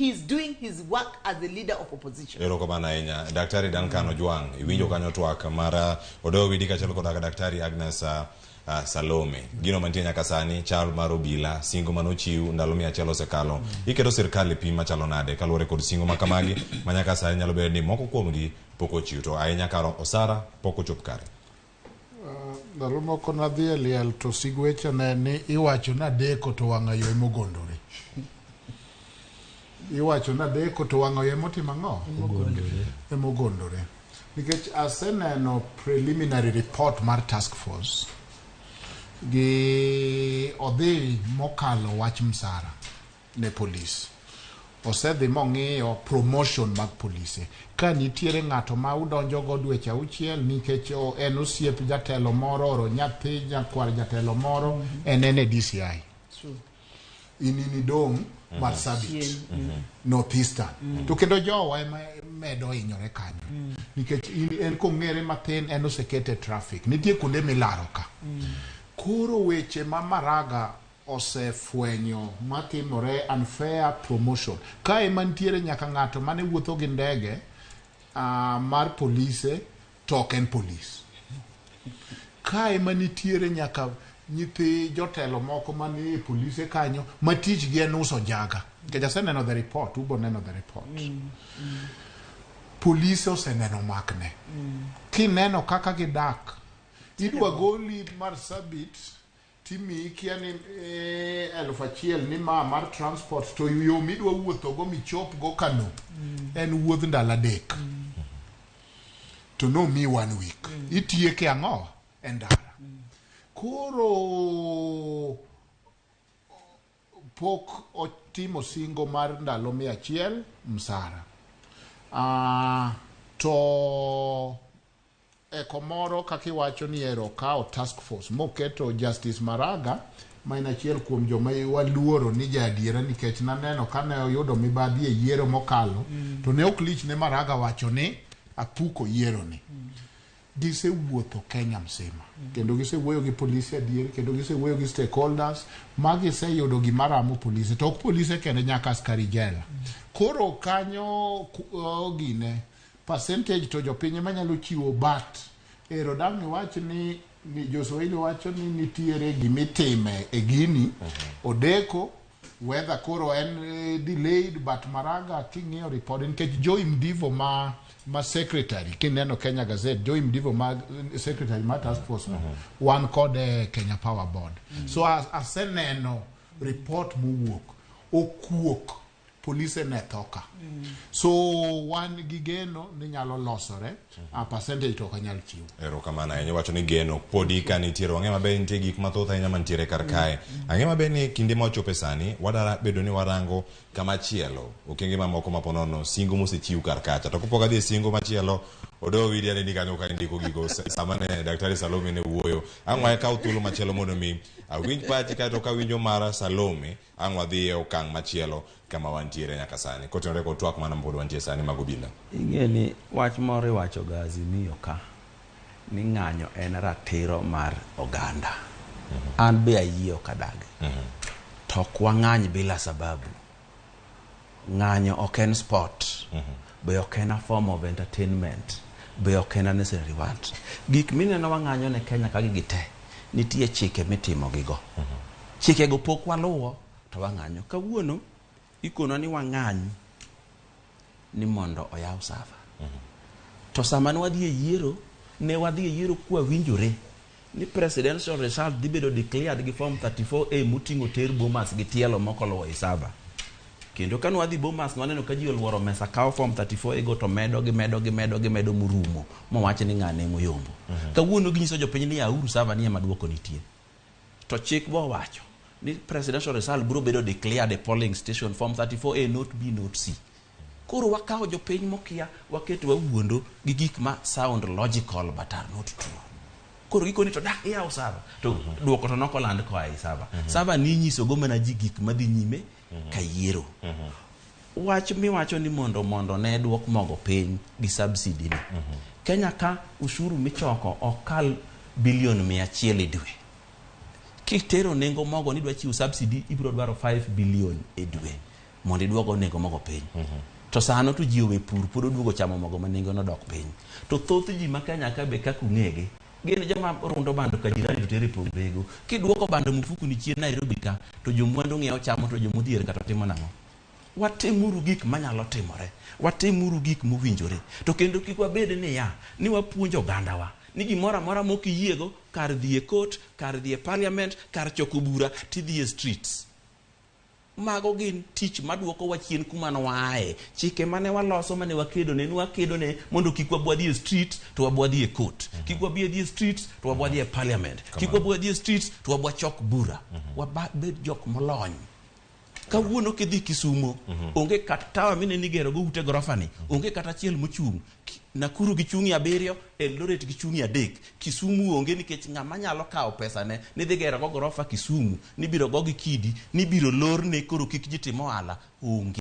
He is doing his work as the leader of opposition. Erokamano ahinya. Daktari Duncan Ojwang, iwinjo kanyo twak mar Odoyo Owidi kaachiel koda Daktari Agnes Salome. Gino mantie nyaka sani, chal mar obila, singo mane ochiw ndalo 100 osekalo. Iketo sirkal e pim machalo nade kaluwore kod singo ma kamagi ma nyaka sani nyalo bedo ni moko kuomgi pok ochiw to ahinya kar osara pok ochop kare. Ndalo moko nadhi e liel to sigwecha ne ni iwacho ni adeko to wang'ayo ema ogondore. Iwacho ni adeko to wang'ayo ema otimo ang'o? Ema ogondore. Nikech aseneno preliminary report mar task force gi odhi mokalo wach msara ne polis. Osedhi mong'iyo promotion mag polise. Ka nitiere ng'ato ma udonjogo dweche auchiel nikech en osiep jatelo moro oro nyathi nyakwar jatelo moro en en e DCI. In in idong' Marsabit, North Eastern. To kendo jowa ema medo hinyore kanyo. Nikech in en kong'ere mathin en osekete traffic. Nitie kuonde milaro ka. Koro weche ma Maraga osefwenyo matimore unfair promotion. Ka ema nitiere nyaka ng'ato mane wuotho gi ndege mar polise to ok en polis. Ka ema nitiere nyaka nyithi jotelo moko manie polise kanyo ma tichgi en uso njaga. Nikech aseneno the report, ubo neno the report. Polise oseneno makne. Kineno kaka gidak, idwa goli Marsabit timiyi kia ni 1000 ni ma mar transport to yo midwa wuothogo michopgo Kano en wuodh ndalo 3. To nomiyi 1 week. Itieke ang'o? E ndara. Koro pok otimo singo mar ndalo 100 msara. To e komoro kaka iwacho ni ero okawo task force moketo Justice Maraga ma en achiel kuom joma waluoro ni jaadiera nikech naneno kane oyudo mibadhi e yiero mokalo to ne ok lich ne Maraga wacho ni apuko yiero ni. Gisewuotho Kenya mzima kendo gisewuoyo gi polise adier kendo gisewuoyo gi stakeholders ma giseyudo gima ramo polise to ok polise kende nyaka askari jela. Koro kanyo gine percentage to jopiny ema nyalo chiwo but ero dang' iwach ni Joswahili wacho ni nitiere gimitime e gini odeko whether koro en delayed but Maraga king'iyo report nikech Joy Mdivo ma secretary kineno Kenya Gazette Joy Mdivo ma secretary ma task force no wan kod Kenya Power Board. So aseneno report mowuok okuok polise ne thoka. So wan gi geno ni nyalo losore a percentage to ok anyal chiwo. Erokamano ahinya iwacho ni geno podi ka nitiere wang'e maber nitie gik mathoth ahinya mantiere kar kae. Ang'e maber ni kinde ma wachope sani wadara bedo ni warango kama chielo okenge mamoko ma ponono singo mosechiw kar kacha to kapok adhi e singo machielo Odoyo Owidi aneni kanyo ka indiko gigo sama ne Daktari Salome ne wuoyo. Ang' wakaw thuolo machielo mondo mi awinj pachi kaeto kawinjo mara Salome ang' wadhi e okang' machielo kama wantiere nyaka sani kotenore kod twak mana pod wantie sani mag obila. Ing'e ni wach moro iwacho ga Azimio ka ni ng'anyo en ratiro mar oganda. An be ayie ok adagi. To ok wang'any bila sababu. Ng'anyo ok en sport. Be ok en a form of entertainment. Be ok en a necessary want. Gik mineno wang'anyo ne Kenya ka gigi te, nitie chike mitimo gigo. Chikego pok waluwo to wang'anyo. Kawuono ikonwa ni wang'any ni mondo oyaw sava. To sama ne wadhi e yiero, ne wadhi e yiero kwawinjore ni presidential result dhi bedo declared gi form 34A moting'o ter Bomas gi tielo moko oluwo i sava. Kendo kane wadhi Bomas nwaneno ka ji oluoro mesa kawo form 34A go to medo gimedo gimedo gimedo morumo mowach ni ng'ane moyombo. Kawuono ginyiso jopiny ni yauru sava ni ema duoko nitie. To chik bo wacho ni presidential result biro bedo declared e polling station form 34A not B not C. Koro wakawo jopiny mokia waketo wawuondo gi gik ma sound logical but are not true. Koro gikoni to dak iyaw sava to duoko to nokoland koa ei sava. Sava ni inyiso go mana ji gik madhi nyime ka yiero. Wach miwacho ni mondo ne duok mogo piny gi subsidy ni. Kenya ka ushuru michoko ok kal bilion 100 e dwe. Kitero nengo mogo ni idwa chiwo subsidy ibiro dwaro 5 billion e dwe. Mondo iduog nengo mogo piny. To sano to ji owe pur pod oduogo chamo mogo ma nengo nodok piny. To thoth ji ma Kenya ka be kaka ung'egi gin joma rundo bando ka jirani to tero e pong' rego. Kiduoko bando mufuku ni chien Nairobi ka to jomwandu ng'iewo chamo to jomodhier kata timo nang'o? Watimuru gik manyalo timore. Watimuru gik mowinjore. To kendo kik wabed niya ni wapuonjo ogandawa ni gimoro amora mok iyiego kar dhi e court, kar dhi e parliament, kar choko bura tidhi e streets. Mago gin tich maduoko wa chien kuma ne waaye. Chike mane waloso mane wakedo ne, wakedo ne mondo kik wabwa dhi e street to wabwa dhi e court. Kik wabi dhi e street to wabwa dhi e parliament. Kik wabwa dhi e street to wabwa chok bura. Wabed jok molony. Kawuono kidhi Kisumo, onge kata tawa mineno igero go ute gorofa ni, onge kata achiel mochung'. Nakuru gi chung'i 7, Eldoret gi chung'i 3. Kisumu onge nikech ng'ama nyalo kawo pesane ni dhi gero go gorofa Kisumu, nibiro go gi kidi, nibiro lorne koro kik ji tim ohala, onge.